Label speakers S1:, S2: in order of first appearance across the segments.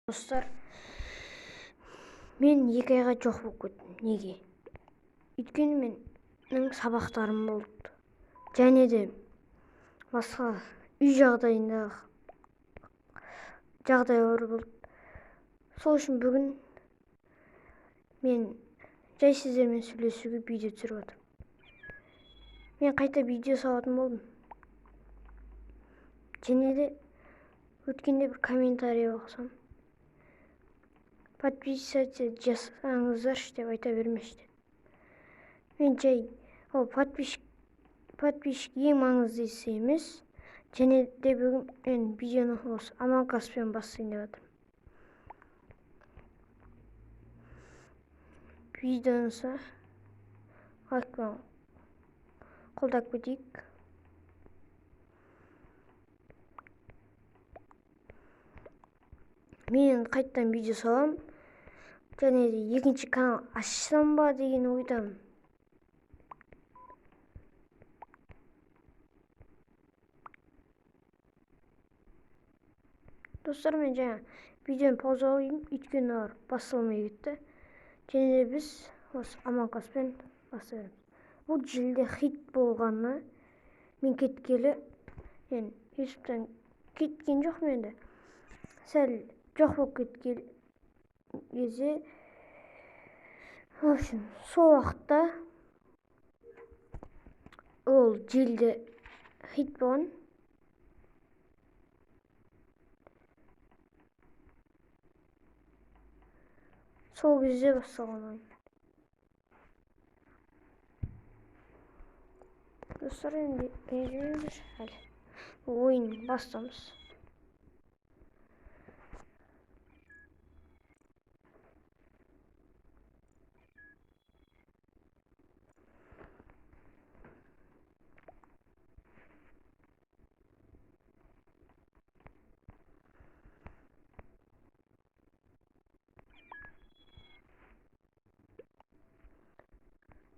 S1: Достар, мен 2 айға жоқ болып кеттім. Неге? Өйткені менің сабақтарым болды. Және де басқа үй жағдайында жағдайлар болды. Сол үшін бүгін мен жай сіздермен сөйлесуге видео түсіріп жатырмын. Мен қайта видео салатын болдым. Және де өткенде бір комментарий оқысам, подписаться жасаңыздаршы деп айта бермеші деді. Мен жай ол подписчик ең маңыздысы емес. Және де бүгін мен видеоны осы Among Us-пен бастайын деп жатырмын. Видеоны лайкпен қолдап кетейік. Мен қайтадан видео саламын. Және де екінші канал ашсам ба деген ойдамын. Достар, мен жаңа видеоны пауза қойдым, өйткені олар басталмай кетті. Және де біз осы Among Us-пен бастай береміз. Бұл желіде хит болғаны мен кеткелі, мен YouTube-тан кеткен жоқпын енді. Сәл жоқ болып кеткен кезде, в общем, сол уақытта ол желіде хит болған. Сол кезде басталған ойын. Достар, енді ренжімеңдер, әлі ойын бастамыз.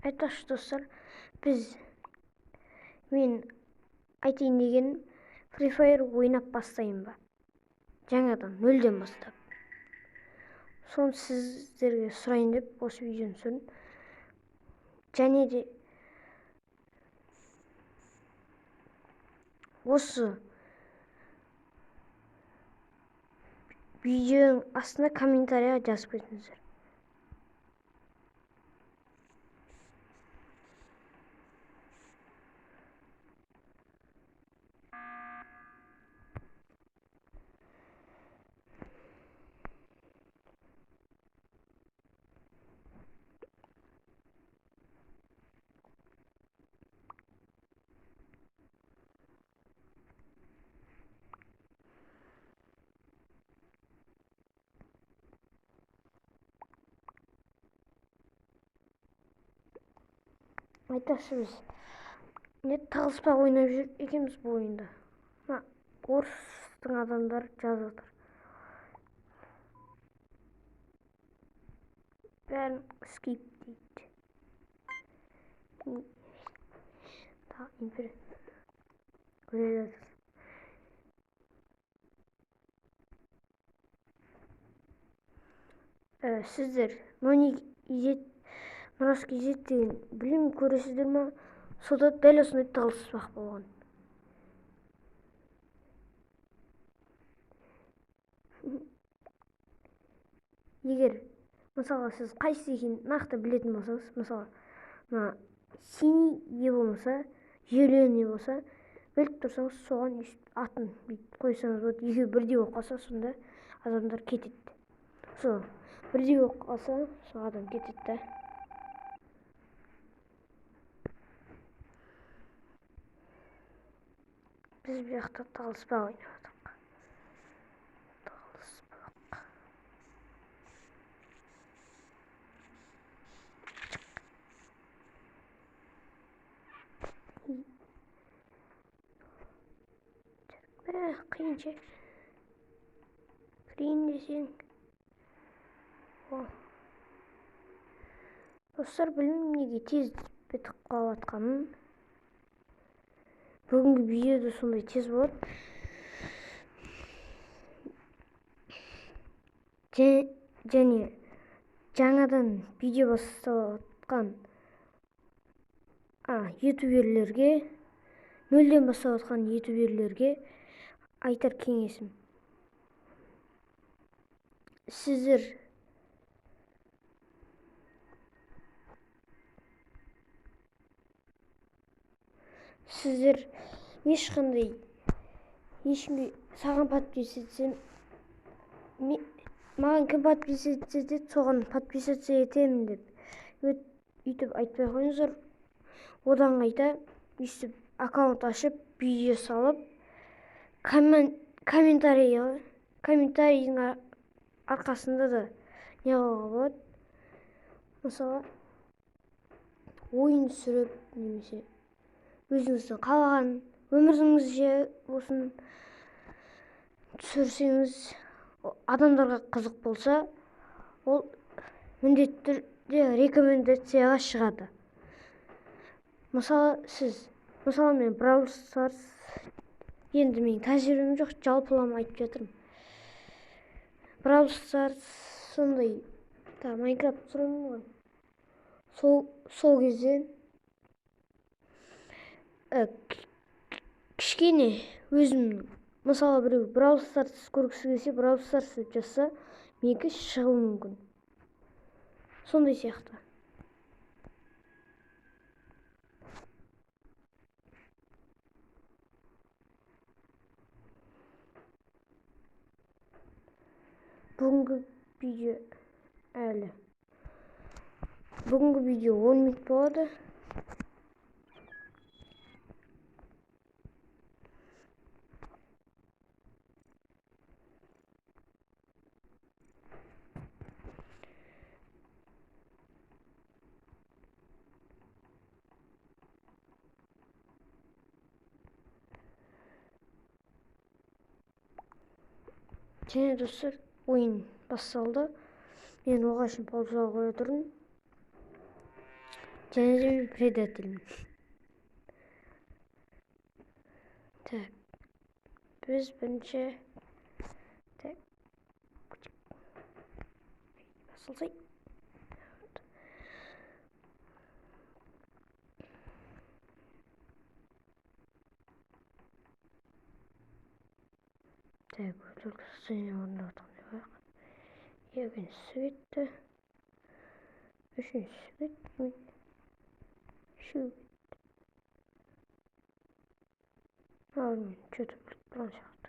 S1: Айтпақшы, достар, мен айтайын дегенім, Free Fire ойнап бастайын ба? Жаңадан, нөлден бастап. Соны сіздерге сұрайын деп осы видеоны түсірдім. Және де осы видеоның астына комментарияға жазып кетіңіздер. Айтпақшы, біз не тығылыспақ ойнап жүр екенбіз бұл ойында. Мына орыстың адамдары жазып отыр. Бәрін скип дейді. Тағы империя. Сіздер Нони Изет, Нұрас Изет деген білім көресіздер ме? Сонда дәл осындай тығылыспақ болған. Егер мысалға сіз қайсы екенін нақты білетін болсаңыз, мысалға мына синий не болмаса, зеленый болса, біліп тұрсаңыз, соған өйстіп атын бүйтіп қойсаңыз болады. Екеуі бірдей болып қалса, сонда адамдар кетеді. Сол бірдей болып қалса, сол адам кетеді да. Біз бұл жақта тығылыспақ ойнап жатырмыз. Тығылыспақ. Қиын ше. Кірейін десең. О. Достар, білмеймін неге тез бітіп қалып жатқанын. Бүгінгі видео да сондай тез болады. Және жаңадан видео бастап жатқан ютуберлерге, нөлден бастап жатқан ютуберлерге айтар кеңесім: сіздер ешқандай ешкімге саған подписаться етсем, маған кім подписаться етеді, соған подписаться етемін деп өйтіп айтпай қойыңыздар. Одан қайта өйстіп аккаунт ашып, видео салып, комментарийдің арқасында да не қылуға болады. Мысалы, ойын түсіріп, немесе өзіңіздің қалаған өміріңізше болсын түсірсеңіз, адамдарға қызық болса, ол міндетті түрде рекомендацияға шығады. Мысалы, мысалы мен Brawl Stars, енді менің тәжірибем жоқ, жалпылама айтып жатырмын. Brawl Stars сондай, Майнкрафт түсіремін ғой. Сол кезде кішкене өзім, мысалы, біреу Brawl Stars көргісі келсе, Brawl Stars деп жазса, менікі шығуы мүмкін. Сондай сияқты. Бүгінгі видео әлі. Бүгінгі видео 10 минут болады. Және достар, ойын басталды. Мен оған шейін паузаға қоя тұрдым. Және де мен предательмін. Так. Біз бірінші, так. Басталсай. Так, только состояние орындап жатқан деп қояйық. Екіншісі кетті. Үшіншісі кетті. Үшеуі кетті. Ал мен чё-то біліп тұрған сияқты.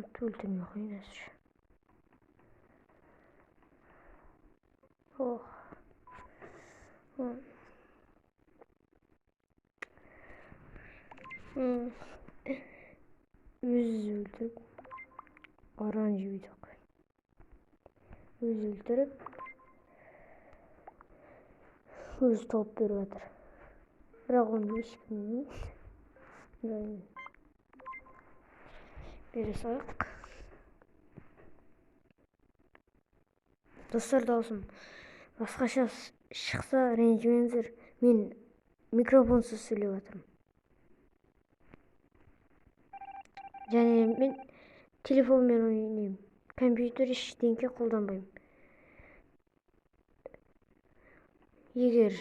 S1: Өлтірмей қояйын әзірше. Ох. Өзі өлтіріп, оранжевый такой. Өзі өлтіріп, өзі тауып беріп жатыр. Бірақ оны ешкім білмейді. Бере салайық. Достар, даусым басқаша шықса ренжімеңіздер. Мен микрофонсыз сөйлеп жатырмын. Және мен телефонмен ойнаймын. Компьютер ештеңке қолданбаймын. Егер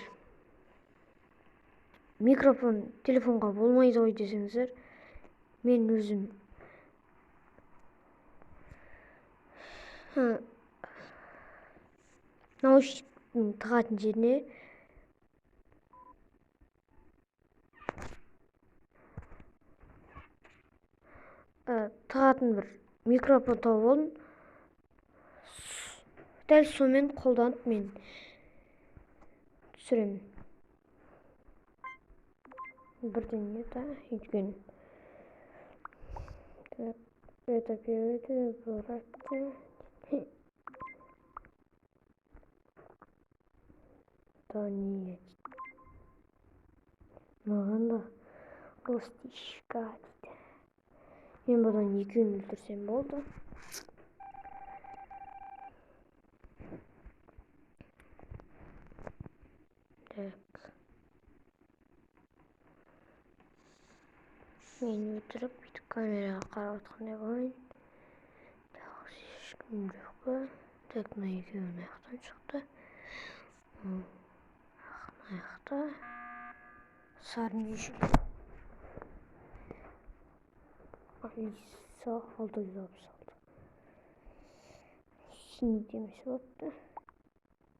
S1: микрофон телефонға болмайды ғой десеңіздер, мен өзім наушниктің тығатын жеріне тығатын бір микрофон тауып алдым. Дәл сонымен қолданып мен түсіремін. Бірден не да, өйткені. Так, это переведи, братья. Да нет. Маған да ростишка дейді. Мен бұдан екеуін өлтірсем болды. Так. Мен өлтіріп, бүйтіп камераға қарап отқандай болайын. Так, ешкім Жоқ па? Так, мына екеуі мына жақтан шықты. Мына жақта. Сары не үшін? Алиса 666. Синий демесі болыпты.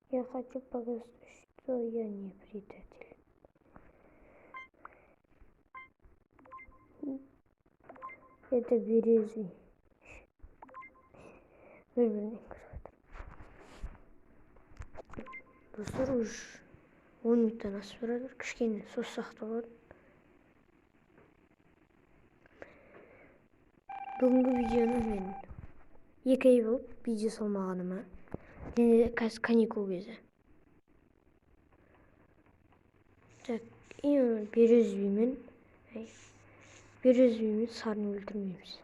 S1: Я хочу показать, что я не предатель. Это березы. Бір-бірінен кіріп жатыр. Достар, уже 10 минуттан асып бара жатыр. Кішкене созсақ та болады. Бүгінгі видеоны мен 2 ай болып видео салмағаныма. Және де қазір каникул кезі. Так, и оны березовыймен, ай, березовыймен сарыны өлтірмейміз.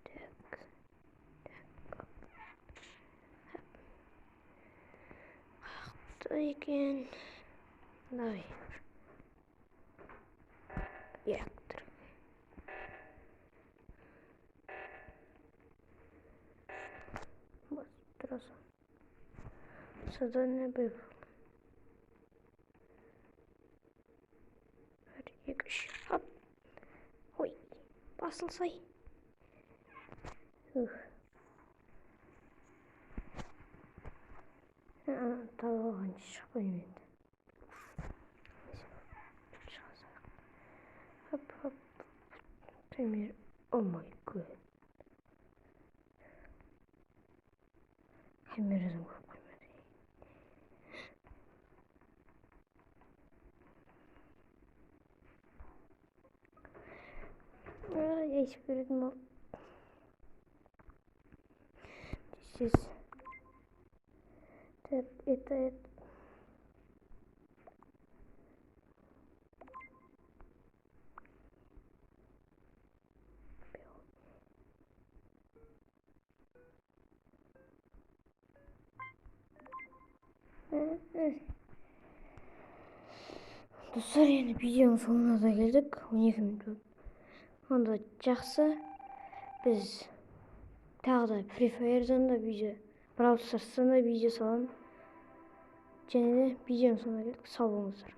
S1: Так, так, қаяқта екен? Давай. Реактор. Басып тұрасың. Задание выполнено. 1, 2, 3. Хоп. Ой, басылсай. Ух. Тауып алғанша шықпаймын енді. Хоп, хоп. Пример. О май гад. Камерадан көріп қоймады. Ай, айтып беретін болды. Здесь. Так, это. Достар, енді видеоның соңына да келдік. 12 минут болды. Онда жақсы. Біз тағы да Free Fire'дан да видео, Brawl Stars'тан да видео саламын. Және де видеоның соңына келдік. Сау болыңыздар.